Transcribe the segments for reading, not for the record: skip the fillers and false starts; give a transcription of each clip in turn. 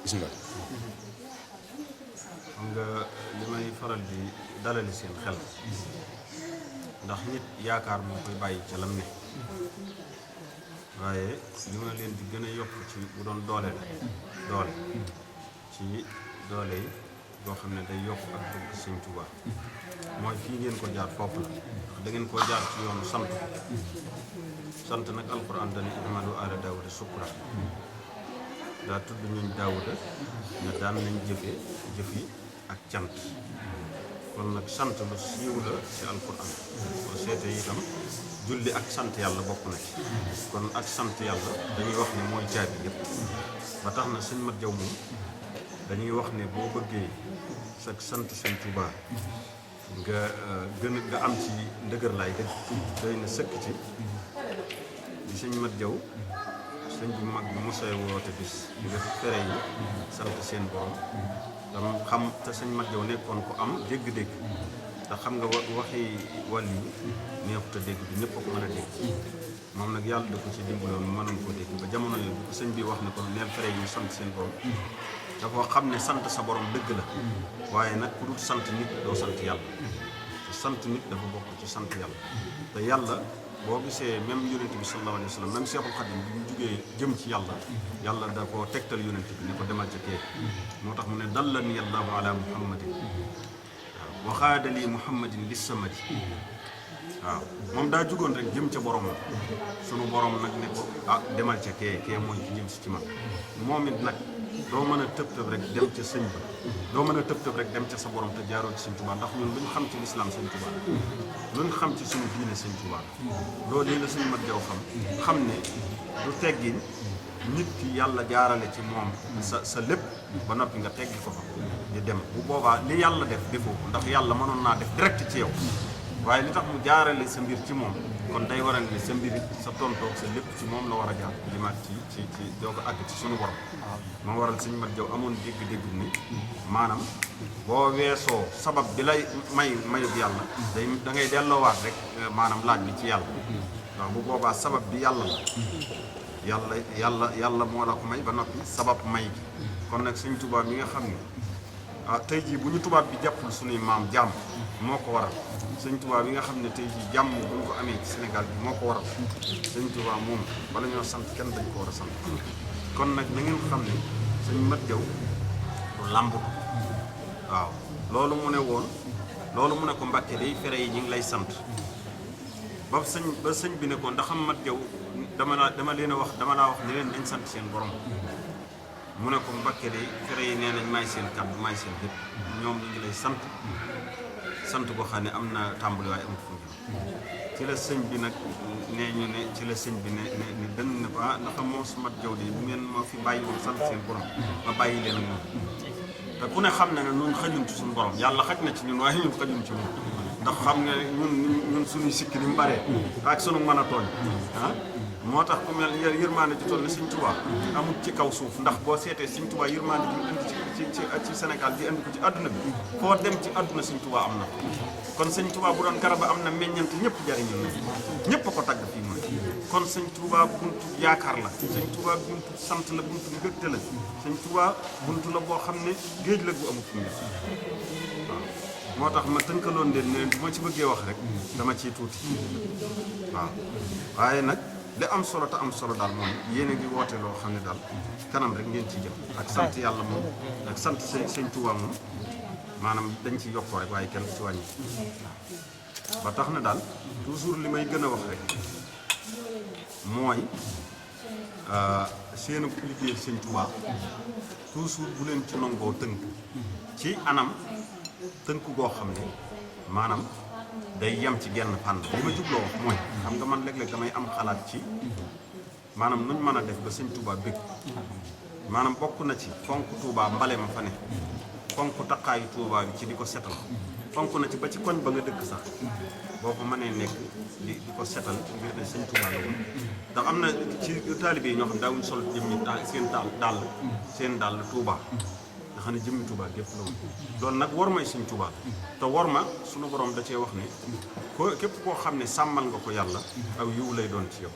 bismillah. xam nga li may faral di dalali seen xel ndax nit yaakaar moo koy bàyyi ca lam ne waaye li ma leen di gën a yokk ci bu doon doole la doole ci doole yi boo xam ne day yokk ak bëgg Sëñ Tuubaa mooy fii ngeen ko jaar foofu la ndax da ngeen koo jaar ci yoonu sant nag alquran dani i'malu aala daawuda shukran daa tudd ñuñ daawuda ne daan nañ jëfe jëf yi ak cant kon nag sant lu siiw la ci alquran boo seetee itam julli ak sant yàlla bokk na ci kon ak sant yàlla dañuy wax ne mooy caabi yëpp ba tax na sëñ Mat Jaw moom dañuy wax ne boo bëggee sa sant Sëñ Tuubaa nga am ci ndëgër laay dëgg doy na sëkk ci di sëñ Mat Jaw sëñ bu mag bi mosay woote bis nga fere yi sant seen borom dama xam te sëñ Mat Jaw nekkoon ko am dégg-dégg te xam nga waxi wàll yi neexut a dégg du ñëpp a ko mën a dégg moom nag yàlla da ko ci dimbaloon mu mënoon koo dégg ba jamono yi bu sëñ bi wax ne ko neel fere yi sant seen borom dafa xam ne sant sa borom dëgg la waaye nag ku dul sant nit doo sant yàlla te sant nit dafa bokk ci sant yàlla te yàlla boo gisee même yonent bi sallallahu alayhi wa sallam même Seexul Xadim bi mu jugee jëm ci yàlla da koo tegtal yonent bi ne ko demal ca kee moo tax mu ne dallani allahu ala muhammadin waaw waxaadali muhammadin lis samadi waaw moom daa jugoon rek jëm ca borom sunu borom nag ne ko demal ca kee mooy ci jëm si ci man moom it nag doo mën a tëb rek dem ca sëñ ba doo mën a tëb rek dem ca sa borom te jaaroo ci Sëñ Tuubaa ndax ñun lu ñu xam ci lislaam Sëñ Tuubaa lu ñu xam ci suñu diine Sëñ Tuubaa loolu lii la Sëñ Mat Jaw xam ne du teggin nit ki yàlla jaarale ci moom sa lépp ba noppi nga teggi ko fa di dem bu boobaa li yàlla def defoo ko ndax yàlla mënoon naa def direct ci yow waaye li tax mu jaarale sa mbir ci moom kon day waral ne sa mbir sa tontoog sa lépp ci moom la war a jaar limaat ci doo ko àgg ci suñu borom moo waral Sëñ Mat Jaw amoon dégg-dégg ni maanaam boo weesoo sabab bi lay mayub yàlla da ngay delloowaat rek maanaam laaj bi ci yàlla ndax bu boobaa sabab bi yàlla la yàlla moo la ko may ba noppi sabab may gi kon nag Sëñ Tuubaa mi nga xam ne tey jii bu ñu tubaab bi jàppul suñuy maam jàmm moo ko waral Sëñ Tuubaa bi nga xam ne tey jii jàmm bu ñu ko amee ci Sénégal bi moo ko waral Sëñ Tuubaa moom bala ñoo sant kenn dañ ko war a sant kon nag na ngeen xam ne Sëñ Mat Jaw du làmb waaw loolu mu ne ko Mbàkke day fere yi ñu ngi lay sant ba sëñ bi ne ko ndax Mat Jaw dama laa wax ne leen dañ sant seen borom mu ne ko Mbàkke day fere yi nee nañ maay seen kàddu maay seen lépp ñoom ñu ngi lay sant boo xam ne am na tàmbali waaye amut fu ci la sëñ bi nag ne dënn ne ko ndax moo su Mat Jaw de bu ngeen ma fi bàyyi woon sant seen borom ma bàyyi leen ak moom te ku ne xam na ne ñun xajuñ ci suñu borom yàlla xaj na ci ñun waaye ñun xajuñ ci moom ndax xam nga ñun suñuy sikki ni mu baree ak sunu mën a tooñ moo tax ku mel yërmaande ji toll ne Sëñ Tuubaa amul ci kaw suuf ndax boo seetee Sëñ Tuubaa yërmaande ji indi ci Sénégal di indi ko ci àdduna bi foo dem ci àdduna Sëñ Tuubaa am na kon Sëñ Tuubaa bu doon garaba am na meññant ñëpp jariñu na ñëpp ko tagg fii mooy kon Sëñ Tuubaa buntu yaakaar la Sëñ Tuubaa buntu sant la buntu mbégte la Sëñ Tuubaa buntu la boo xam ne géej la gu amul fu mu waaw moo tax ma tënkaloon leen ne bu ma ci bëggee wax rek dama ciy tuuti waaw waaye nag li am solo te am solo daal moom yéen a ngi woote loo xam ne daal kanam rek ngeen ci jëm ak sant yàlla moom ak sant Sëñ Tuubaa moom maanaam dañ ci yokkoo rek waaye kenn ci wàññi ba tax na daal toujours li may gën a wax rek mooy seen liggéey Sëñ Tuubaa toujours bu leen ci nangoo tënk ci anam tënk goo xam ne maanaam day yem ci genn fànn li ma jubloo wax mooy xam nga man léeg-léeg damay am xalaat ci maanaam nuñ mën a def ba Sëñ Tuubaa bég maanaam bokk na ci fonk Tuubaa mbale ma fa ne fonk taqaayu Tuubaa bi ci di ko setal fonk na ci ba ci koñ ba nga dëkk sax boo ko mënee nekk di ko setal ngir ne Sëñ Tuubaa la woon ndax am na ci taalibe yi ñoo xam daawuñ sol jëmmi seen dàll Tuubaa nga xam ne jëmmi Tuubaa gépp la woon loolu nag war may Sëñ Tuubaa te war ma sunu borom da cee wax ne képp koo xam ne sàmmal nga ko yàlla aw yiw lay doon ci yow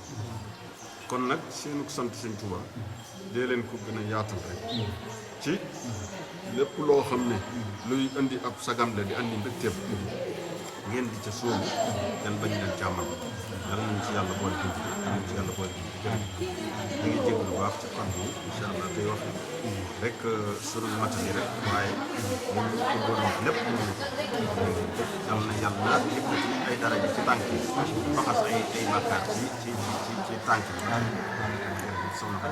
kon nag seenu sant Sëñ Tuubaa dee leen ko gën a yaatal rek ci lépp loo xam ne luy indi ab sagam la di andi mbégteem ngeen di ca sóobu kenn bañ leen càmmal yàlla nañ ci yàlla boole dimbali yàlla nañ ci yàlla boole dimbali jërëjëf ñu ngi jégg lu baax ci fan bi incha allah tey wax rek sunu matali rek waaye moom ñu ko doon wax lépp ñu ngi yàlla na yàlla yëkkati ay daraja ci tànk yi faxas ay bàkkaar ci tànk yi soxna ko